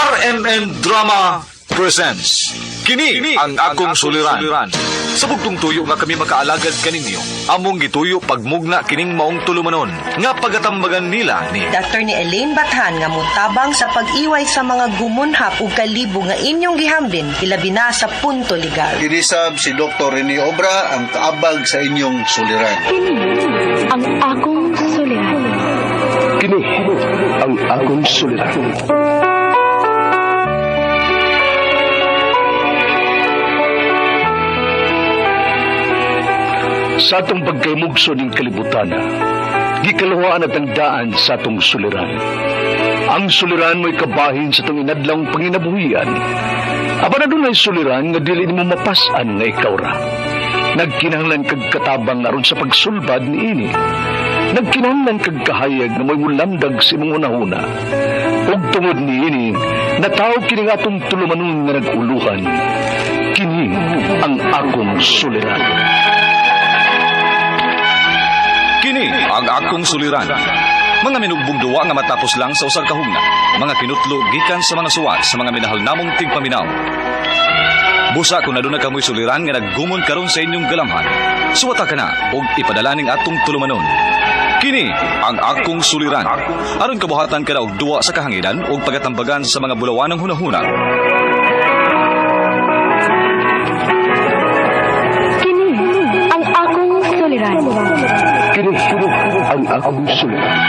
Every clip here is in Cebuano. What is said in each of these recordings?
RMN Drama presents Kini ang akong suliran. Sa bugtong tuyo nga kami makaalagad kaninyo, among gituyo pagmugna kining maong tulumanon nga pagatambagan nila ni Dr. ni Elaine Bathan nga motabang sa pag-iway sa mga gumunhap ug kalibo nga inyong gihambin ilabi na sa punto legal. Kinisab si Dr. Rene Obra ang kaabag sa inyong suliran. Kini ang akong suliran. Kini ang akong suliran. Sa atong pagkaymugso ning kalibutan, gikaluhaan at ang daan sa atong suliran. Ang suliran mo'y kabahin sa atong inadlang panginabuhian. Apan adunay suliran nga dili nimo mapas-an nga ikaw ra. Nagkinahanglan kag katabang aron sa pagsulbad niini. Nagkinahanglan kag kahayag nga mo'y mulamdag sa imong hunahuna. Ug tungod niini, nataw kini nga atong tulumanon nga nag-uluhan. Kini ang akong suliran. Kini ang akong suliran. Mga minugbong duwa nga matapos lang sa usag kahugna. Mga kinutlo gikan sa mga suwat sa mga minahal namong tigpaminaw. Busa kung aduna kamoy suliran nga naggumon karon sa inyong galamhan. Suwata ka na og ipadala ning atong tulumanon. Kini ang akong suliran. Aron kabuhatan ka na og duwa sa kahanginan ug pagatambagan sa mga bulawanang hunahuna. Kini ang akong suliran. Kini ang akong suliran.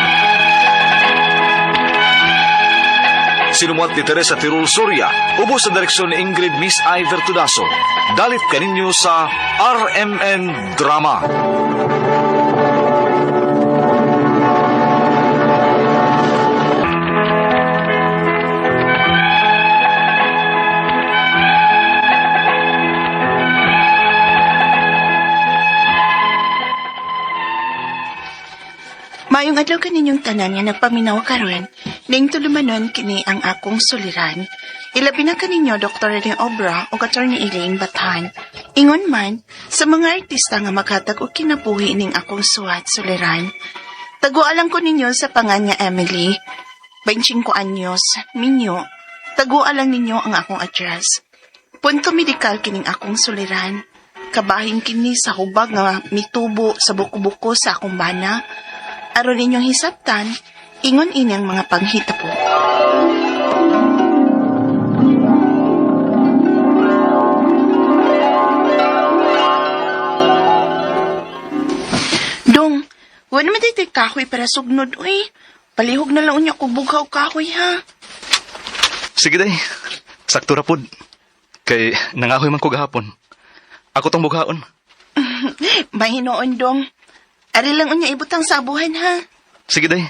Sinumuat ni Teresa Tirul Soria, ubos sa direksyon ni Ingrid Miss Iver Tudaso. Dalit kaninyo sa RMN Drama. Maayong adlaw kaninyong tanan nga nagpaminaw karon, ning tulumanon kini ang akong suliran. Ilabi na kaninyo Dr. Rene Obra o Attorney Elaine Bathan. Ingon man sa mga artista nga maghatag og kinabuhi ning akong suwat suliran. Tagualan ko ninyo sa pangan nga Emily, 25 anyos, minyo. Tagualan ninyo ang akong address. Punto medikal kining akong suliran. Kabahin kini sa hubag nga mitubo sa buko-buko sa akong bana. Aron inyong hisabtan, ingon inyang mga panghitabo. Dong, wala naman dito'y kahoy para sugnod, uy. Palihog na lang unya kung bughaw kahoy, ha? Sige day, sakto ra pod. Kay nangahoy man ko gahapon. Ako tong bughaon. Mahinoon, dong. Ari lang unya ibutang sabuhan, ha? Sige day.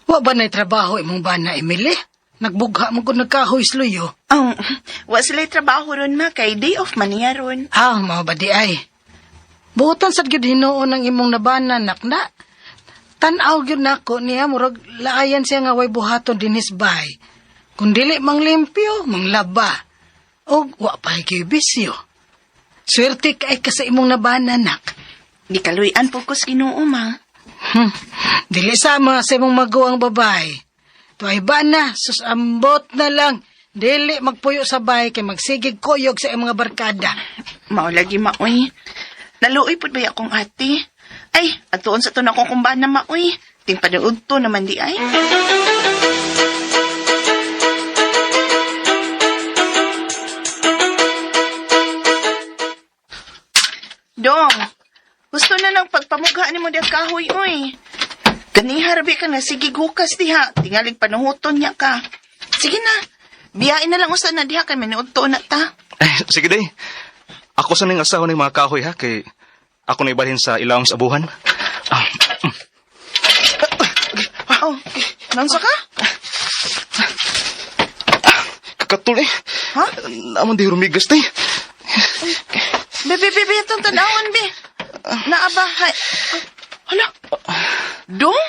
Wa ba na'y trabaho imong bana, Emily? Nagbugha mo kung nagkahoy sluyo. Oh, wa sila'y trabaho ron, ma, kay day off man niya ron. Ah, mao ba di ay? Buotan sad gyud hinuon ang imong nabana, nakna. Tan-aw gyud nako niya murag laayan siya nga way buhaton dinhis bahay. Kung dili mang limpyo, mang laba. Og wa pa gyud bisyo. Swerte kay ka sa imong nabana, nak. Di kaluyan po ko sa Ginoo, ma. Dili sama sa imong maguwang babae. Tuay ba na, sus ambot na lang. Dili magpuyo sa bahay kay magsigig kuyog sa imong mga barkada. Mao lagi, maoy. Naluoy pud ba akong ate? Ay, atuon sa to na akong kumbana, maoy. Ting panood to naman di ay. Dong, gusto na lang pagpamugha ni mo diya kahoy, uy. Ganiha rabi ka na, sige gukas diha. Tingalig panuhuton niya ka. Sige na, biyain na lang usa na diha kay maniud to na ta. Eh, sige day. Ako sa ning asawa ning mga kahoy ha kay ako na ibalhin sa ilawom sa abuhan. Ah, Oh, nansa ka? kakatul eh. Ha? Naman di rumigas day. Be, be, be, be, itong tanawon, be. Naaba, hay. Hala, dong?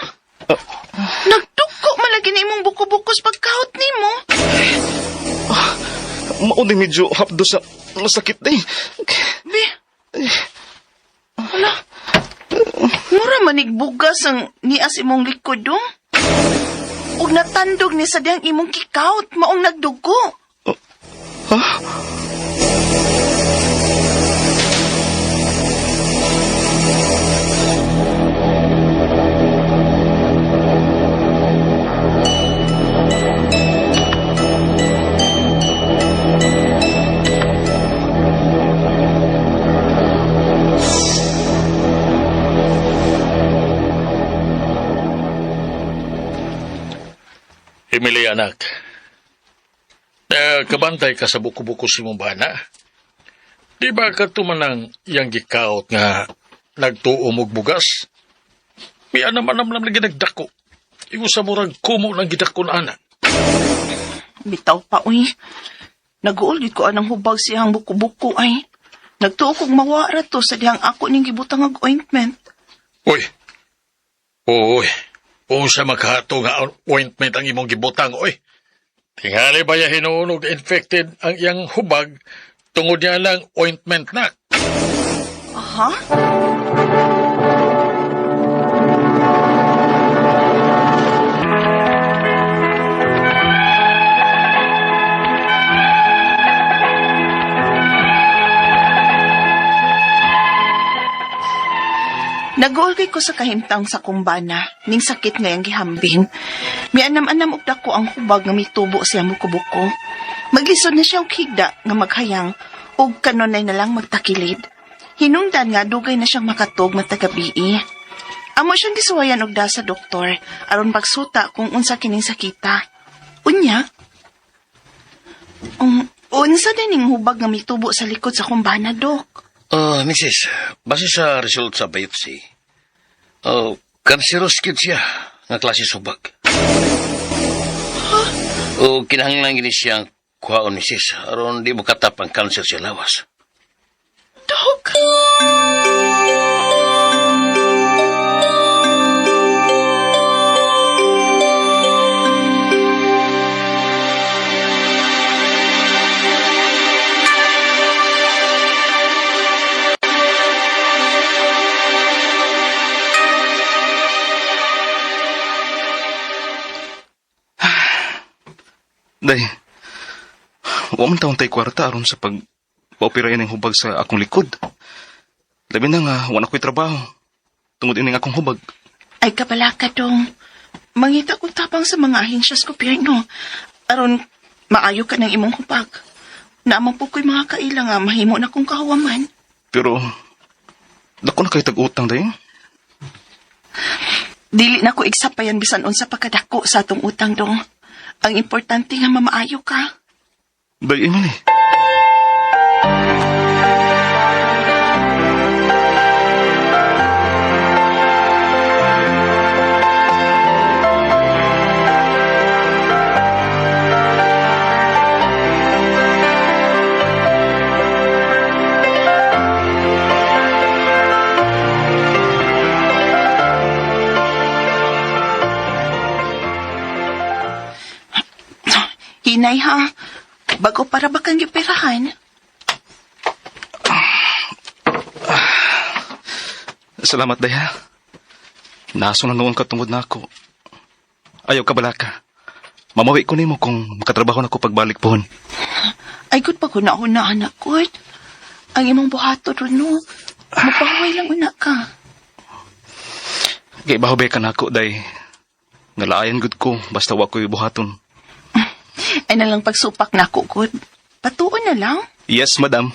Nagtuko malagi na imong buko-bukos pagkahot nimo. Mao ni medyo hapdo sa masakit day. Be. Hala. Mura manigbugas ang nias imong likod dong. Ug natandog ni sa diyang imong kikaut maong nagdugo. Ha? Emily, anak. Kabantay ka sa buko-buko si mong bana. Di ba ka tumanang iyang gikaot nga nagtuo og bugas? May anam-anam lang lagi nagdako. Igo sa murag kumo ng gidako na anak. Bitaw pa uy. Naguol gid ko anang hubag siyang buko-buko ay. Nagtuo kog mawara to sa dihang ako ning gibutang og ointment. Uy! Uy! Unsa makahato nga ointment ang imong gibutang, uy? Tingali ba ya hinuon og infected ang iyang hubag tungod niya lang ointment na? Aha? Nag-uulgay ko sa kahimtang sa kumbana, ning sakit ngayang gihambing. Mianam-anam og dako ang hubag nga mitubo siya mukubuko. Maglisod na siya og higda nga maghayang ug kanunay na lang magtakilid. Hinungdan nga dugay na siyang makatog matagabii. Amo siyang gisuwayan og da sa doktor aron pagsuta kung unsa kining sakita. Unya, unsa din ning hubag nga mitubo sa likod sa kumbana, dok? Mrs., base sa result sa biopsy, cancerous gyud siya nga klase subag. O kinahanglan gini siyang kuhaon, Mrs., aron di mo katap ang cancer sa lawas. Dok! Day, wa man taon tay kwarta aron sa pag paoperahin ang hubag sa akong likod. Labi na nga, wa na ko'y trabaho. Tungod ining akong hubag. Ay kabala ka dong. Mangita kong tapang sa mga ahensya sa gobyerno. Aron maayo ka ng imong hubag. Naman po ko'y mga kaila nga mahimo na kong kahuwaman. Pero, dako na kay tag-utang, day. Dili na ko igsapayan bisan unsa pa kadako sa atong utang dong. Ang importante nga mamaayo ka. Day, Emily. Hinay ha. Bago para ba kang giperahan? Salamat, day, ha. Naso na noon ka tungod na ako. Ayaw ka balaka. Mamawi ko nimo kung makatrabaho na ko pagbalik pohon. Ay good pag huna-huna anak ko. Ang imong buhato ron no. Mapahuway lang una ka. Kay baho ka na ako, day. Nalaayan gud ko, basta wa ko'y buhaton. Ay nalang pagsupak na ako, good. Patuon na lang. Yes, madam.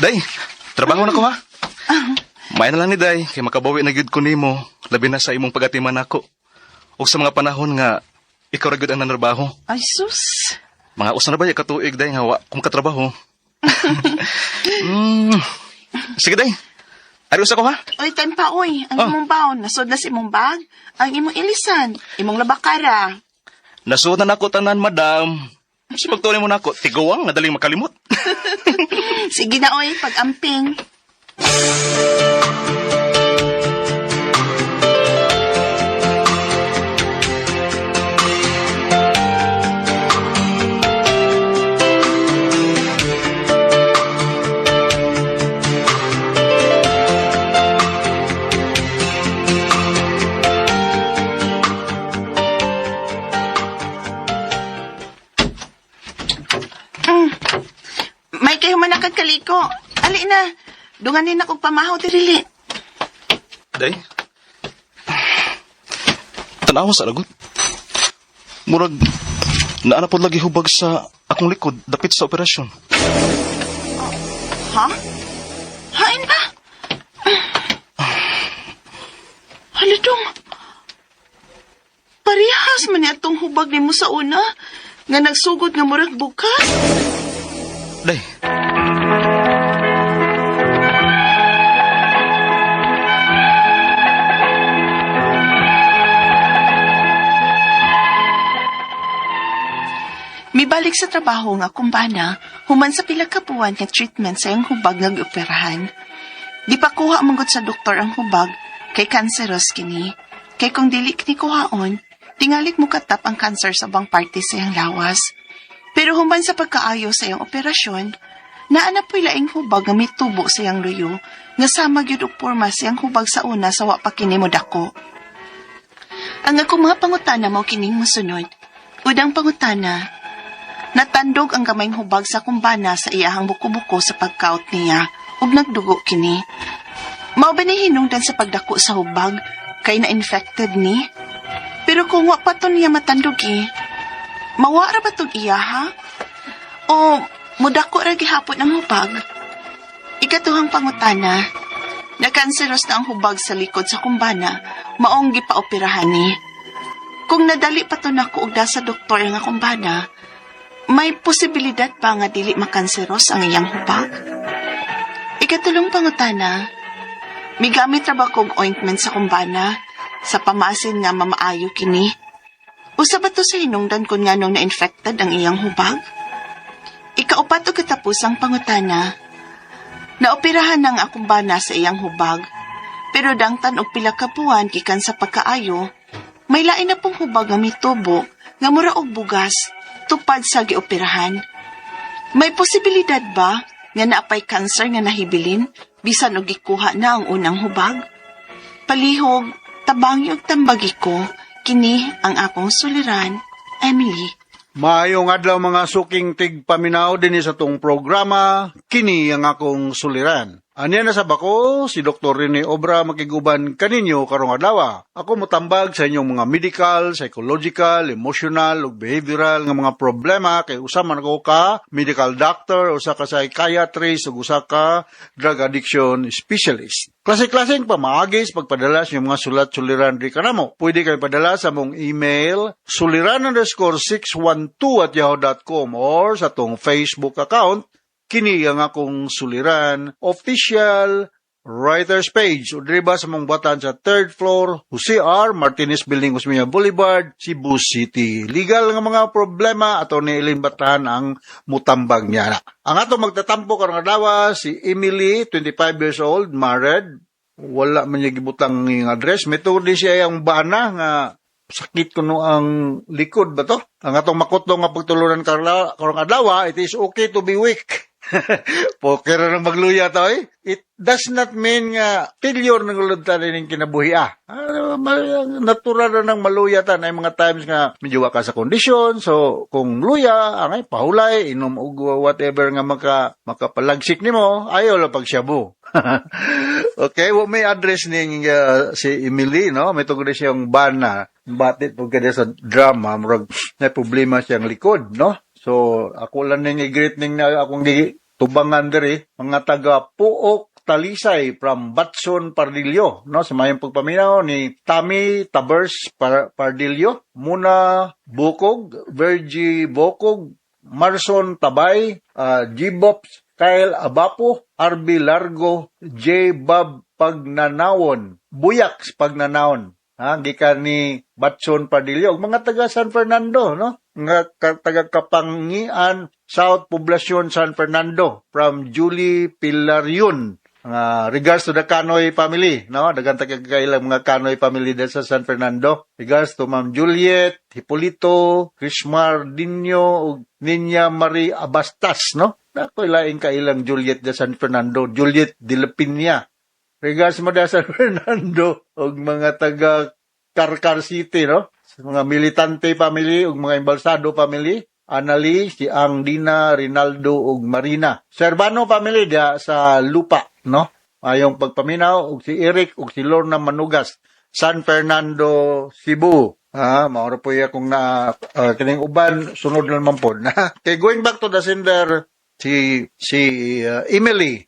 Day, trabaho na ko ha. May na lang ni Day, kay makabawi na gyud ko nimo, labi na sa imong pagatiman nako. Ug sa mga panahon nga ikaw ra gyud ang nanarbaho. Ay, sus. Mga usa na ba ya katuig day nga wa kung katrabaho. Sige day. Ari usa ko ha? Oy, time pa, oy. Ang Oh. imong baon, nasod na sa imong bag. Ang imong ilisan, imong labakara. Nasuot na nako tanan, madam. Sa pagtuloy mo nako, tiguang nga daling makalimot. Sige na, oy, pag-amping. May kayo man kaliko. Ali na. Dunganin ako pamahaw dirili. Day. Tanawa sa lagot. Murag naana pod lagi hubag sa akong likod dapit sa operasyon. Ha? Hain ba? Hala dong. Parehas man niya atong hubag nimo sa una. Nga nagsugod nga murag bukas. Day. Mibalik sa trabaho nga kumbana, human sa pila ka buwan nga treatment sa iyang hubag nga gioperahan. Di pa kuha manggod sa doktor ang hubag kay cancerous kini. Kay kung dili kini kuhaon, tingalik mo katap ang cancer sa ubang parte sa iyang lawas. Pero human sa pagkaayo sa iyang operasyon, naa na po'y laing hubag nga mitubo sa iyang luyo, nga sama gyud og porma sa iyang hubag sa una sa wa pa kini modako. Ang akong mga pangutana mao kining mosunod. Unang pangutana, natandog ang gamayng hubag sa kumbana sa iyahang buko-buko sa pagkaut niya ug nagdugo kini. Mao ba ni hinungdan sa pagdako sa hubag kay na-infected ni? Pero kung wa pa to niya matandog eh, mawa ra ba tog iya ha? O mudako ra gihapon ang hubag? Ikatuhang pangutana, nakanseros na ang hubag sa likod sa kumbana, maong gipaoperahan ni. Kung nadali pa to nako og sa doktor nga kumbana, may posibilidad pa nga dili makanseros ang iyang hubag? Ikatulong pangutana, migamit ra ba kog ointment sa kumbana sa pamasin nga mamaayo kini? Usa ba to sa hinungdan kun nganong na-infected ang iyang hubag? Ikaupat o katapusang pangutana, naoperahan ng akong bana sa iyang hubag, pero dangtan og pila ka buwan gikan sa pagkaayo, may lain na pong hubag nga mitubo nga mura og bugas tupad sa gioperahan. May posibilidad ba nga naapay cancer nga nahibilin bisan og gikuha na ang unang hubag? Palihog, tabangi og tambagi ko, kini ang akong suliran, Emily. Maayong adlaw mga suking tigpaminaw dinhi sa tong programa kini ang akong suliran. Anya na sa bako si Dr. Rene Obra makiguban kaninyo karong adlaw. Ako motambag sa inyong mga medical, psychological, emotional ug behavioral nga mga problema kay usa man ako ka medical doctor, usa ka psychiatrist ug usa ka drug addiction specialist. Klase-klaseng pamaagi sa pagpadala sa inyong mga sulat suliran di kanamo. Pwede kayo padala sa mong email suliran_612@yahoo.com or sa tong Facebook account kini ang akong suliran official writer's page o diri ba sa mong batan sa third floor Jose R. Martinez Building, Osmeña Boulevard, Cebu City. Legal nga mga problema ato ni Eileen Batahan ang mutambag niya. Ang ato magtatampo karong adlaw si Emily, 25 years old, married. Wala man niya gibutang ng address. May tuod di siya ang bana nga sakit kuno ang likod ba to? Ang atong makutlo nga pagtulunan karong adlaw, it is okay to be weak. Poker na ng magluya to eh. It does not mean nga failure ng ulod ta ning kinabuhi ah. Natural na ng maluya ta na mga times nga medyo wa ka sa kondisyon. So kung luya, angay pahulay, inom og whatever nga makapalagsik nimo, ayo lang pagsyabu. Okay, wa may address ning si Emily, no? May tungod siyang bana. Batit pag kada sa drama, murag na problema siyang likod, no? So, ako lang ning i-greet ning na akong tubangan diri, mga taga Puok, Talisay from Batson Pardillo, no? Sa mayong pagpaminaw ni Tami Tabers Pardillo, Muna Bukog, Virgie Bukog, Marson Tabay, Jibops Kyle Abapo, RB Largo, J. Bob Pagnanawon, Buyaks Pagnanawon. Ha, gikan ni Batson Pardillo, ug mga taga San Fernando, no? Nga taga Kapangian, South Poblacion, San Fernando, from Julie Pilarion. Regards to the Canoy family, no? Daghan ta kailang mga Canoy family dito sa San Fernando. Regards to Ma'am Juliet, Hipolito, Krismar Dino, ug Ninya Marie Abastas, no? Nako laing kailang Juliet de San Fernando, Juliet de la Piña. Regards mo da San Fernando ug mga taga Carcar City, no? Sa mga Militante family ug mga Embalsado family, Anali, si Ang Dina, Rinaldo ug Marina. Servano family dia sa Lupa, no? Ayong pagpaminaw ug si Eric ug si Lorna Manugas, San Fernando, Cebu. Ah, mao ra po iya kung na kining uban sunod na naman pod. Okay, going back to the sender, si Emily,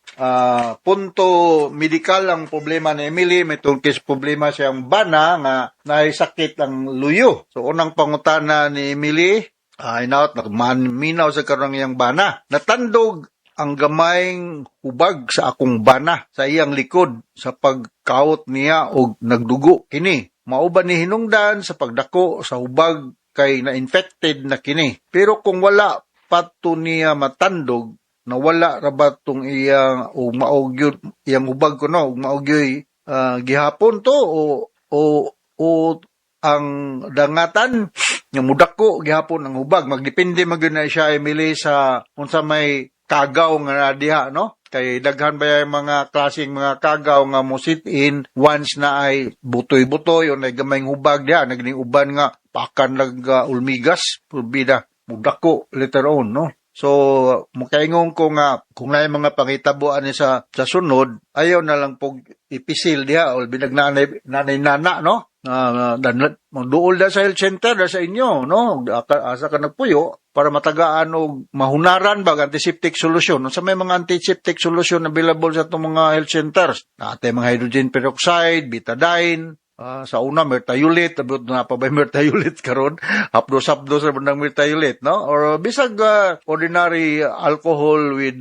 punto medical ang problema ni Emily. May tungkis problema siyang bana nga naay sakit ang luyo. So unang pangutana ni Emily ay naot minaw sa karon iyang bana. Natandog ang gamayng hubag sa akong bana sa iyang likod sa pagkaot niya og nagdugo kini. Mao ba ni hinungdan sa pagdako sa hubag kay na-infected na kini? Pero kung wala pa to niya matandog, nawala ra ba tong iyang o mao gyud iyang hubag kuno ug mao gyoy gihapon to o ang dangatan nga mudako gihapon ang hubag? Magdepende man gyud na siya, Emily, sa unsa may kagaw nga naa diha, no? Kay daghan ba yung mga klaseng mga kagaw nga mo sit in once na ay butoy-butoy o na gamayng hubag diha, nagning uban nga pakan lag ulmigas, pulbida mudako later on, no? So mukaingon ko nga kung naay mga pangitabo ani sa sunod, ayaw na lang pog ipisil diha o binag nanay nana, no? Magduol da sa health center da sa inyo, no? Asa ka nagpuyo para matagaan og mahunaran ba antiseptic solution. Unsa may mga antiseptic solution available sa atong mga health centers? Naate mga hydrogen peroxide, betadine, sa una merthiolate, abot na pa ba yung merthiolate karon? Hapdos-hapdos ra ng merthiolate, no? Or bisag ordinary alcohol with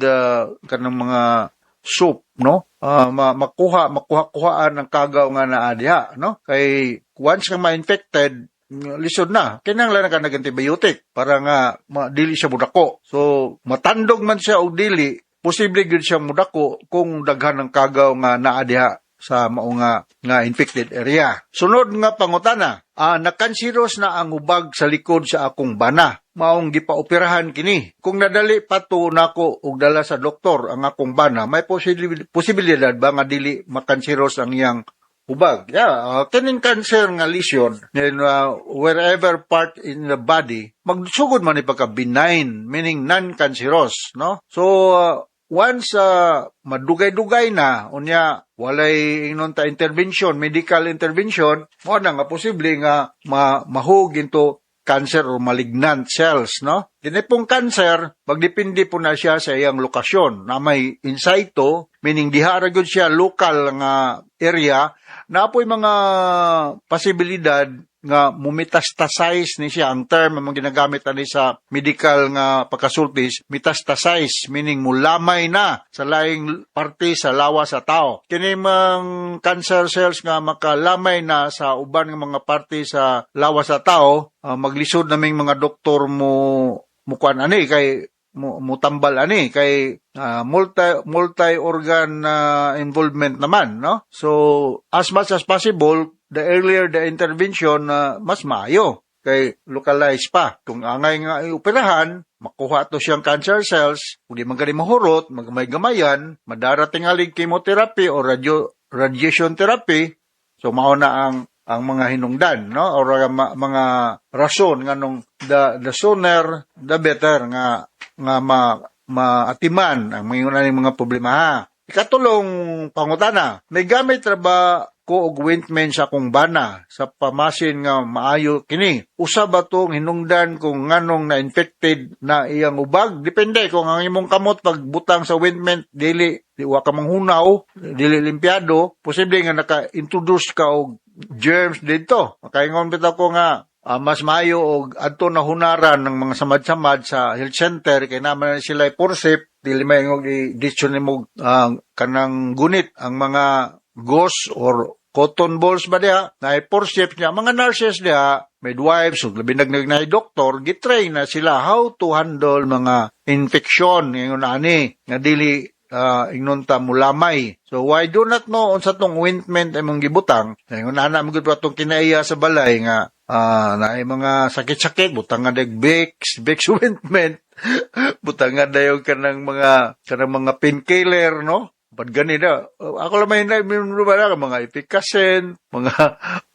kanang mga soap, no? Makuha-kuhaan ang kagaw nga naa diha, no? Kay once ka ma-infected, lisod na. Kinahanglan na ka nag-antibiotic para nga dili siya mudako. So, matandog man siya og dili, posible gyud siya mudako kung daghan ang kagaw nga naa diha sa mao nga infected area. Sunod nga pangutana, nakansiros na ang hubag sa likod sa akong bana. Maong gipaoperahan kini. Kung nadali pa to nako og dala sa doktor ang akong bana, may posibilidad ba nga dili makansiros ang iyang hubag? Yeah, kining cancer nga lesion, then, wherever part in the body, magsugod man ni pagka benign, meaning non-cancerous, no? So, once madugay-dugay na, unya walay ingnon ta intervention, medical intervention, mo na nga posible nga mahug into cancer or malignant cells, no? Kini pong cancer, magdepende po na siya sa iyang lokasyon. Na may in situ, meaning diha ra gyud siya local nga area, na po'y mga posibilidad nga mumetastasize ni siya. Ang term ang ginagamit ani sa medical nga pagkasultis, metastasize, meaning mulamay na sa laing parte sa lawas sa tao. Kini mang cancer cells nga makalamay na sa uban nga mga parte sa lawas sa tao, maglisod naming mga doktor mo mukuan ani kay mutambal ani kay multi multi organ involvement naman, no? So as much as possible, the earlier the intervention, mas maayo kay localized pa. Kung angay nga ioperahan, makuha to siyang cancer cells, kung di man gani mahurot, magmay-gamayan, madara tingalig chemotherapy or radiation therapy. So mao na ang mga hinungdan, no, or mga rason nganong the sooner the better nga nga maatiman ang mga mga problema, ha. Ikatulong pangutana, may gamit ra ba ko ko og ointment sa akong bana sa pamasin nga maayo kini. Usa ba tong hinungdan kung nganong na infected na iyang ubag? Depende kung ang imong kamot pagbutang sa ointment dili di wa ka manghunaw, dili limpyado, posible nga naka-introduce ka og germs dito. Makaingon bitaw ko nga mas maayo og adto na hunaran ng mga samad-samad sa health center kay naman na sila forceps, dili may ingog i-ditso nimo kanang gunit ang mga gauze or cotton balls ba diha na forceps niya. Mga nurses diha, midwives ug labi nag na doktor, gitrain na sila how to handle mga infection ingon ani nga dili ingnon ta mulamay. So why do not know unsa tong ointment imong gibutang? Ingon ana mo gud atong kinaiya sa balay nga naay mga sakit-sakit, butang nga dag Vicks, Vicks ointment, butang nga dayon kanang mga painkiller, no? Ba't gani na? Ako lang may ba na mga Efficascent, mga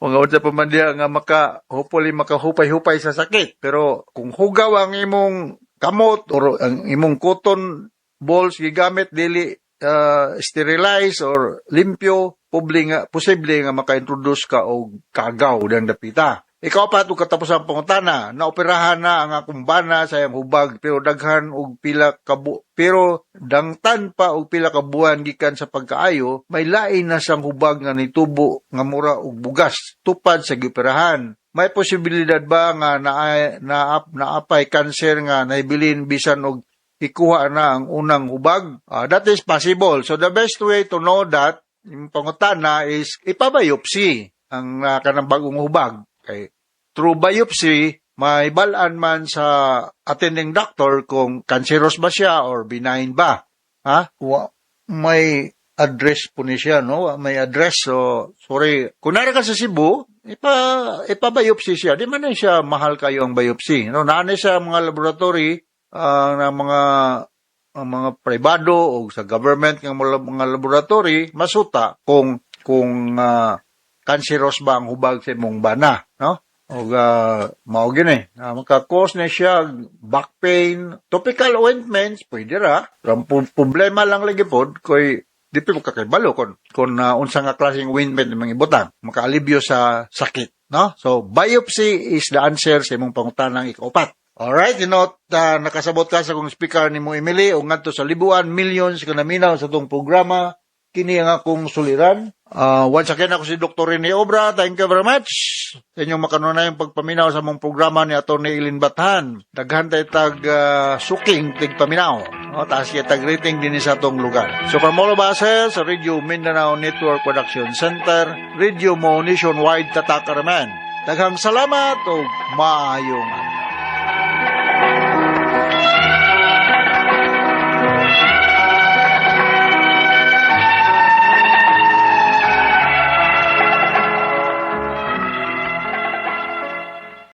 unsa pa man diha nga maka hopefully makahupay-hupay sa sakit. Pero kung hugaw ang imong kamot or ang imong cotton balls gigamit dili sterilize or limpyo, posible nga maka-introduce ka og kagaw dang dapita. Ikaw pa ug katapos ang pangutana, naoperahan na ang akong bana sa iyang hubag pero daghan og pila ka pero dangtan pa og pila ka buwan gikan sa pagkaayo, may lain na siyang hubag nga nitubo nga mura og bugas tupad sa gioperahan. May posibilidad ba nga na, naapay kanser nga naibilin bisan og ikuha na ang unang hubag? That is possible. So the best way to know that, yung pangutana is ipabiopsy ang kanang bagong hubag. Kay through biopsy, may balaan man sa attending doctor kung cancerous ba siya or benign ba. Ha? Wa, may address po ni siya, no? Wa may address. So, sorry. Kung nara ka sa Cebu, ipa-biopsy siya. Di man na siya mahal kayo ang biopsy. No, naanay sa mga laboratory ng mga ang mga pribado o sa government nga mga laboratory masuta kung cancerous ba ang hubag sa imong bana, no? Og mao gini, maka-cause na siya back pain, topical ointments pwede ra. Ang problema lang lagi pod koy di pa mo kakibalo kung unsa nga klaseng ointment imong ibutang, makaalibyo sa sakit, no? So biopsy is the answer sa imong pangutanang ikaupat. Alright, nakasabot ka sa kong speaker ni mo Emily o ngadto sa libuan millions ka naminaw sa tong programa kini ang akong suliran. Once again, ako si Dr. Rene Obra. Thank you very much sa inyong makanunayang pagpaminaw sa mong programa ni Atty. Ilin Bathan. Daghan tay tag suking tigpaminaw. No, taas kay tag rating din sa atong lugar. So from all of us here sa Radio Mindanao Network Production Center, Radio Mo Nationwide, Tatakaraman. Daghang salamat ug maayong adlaw.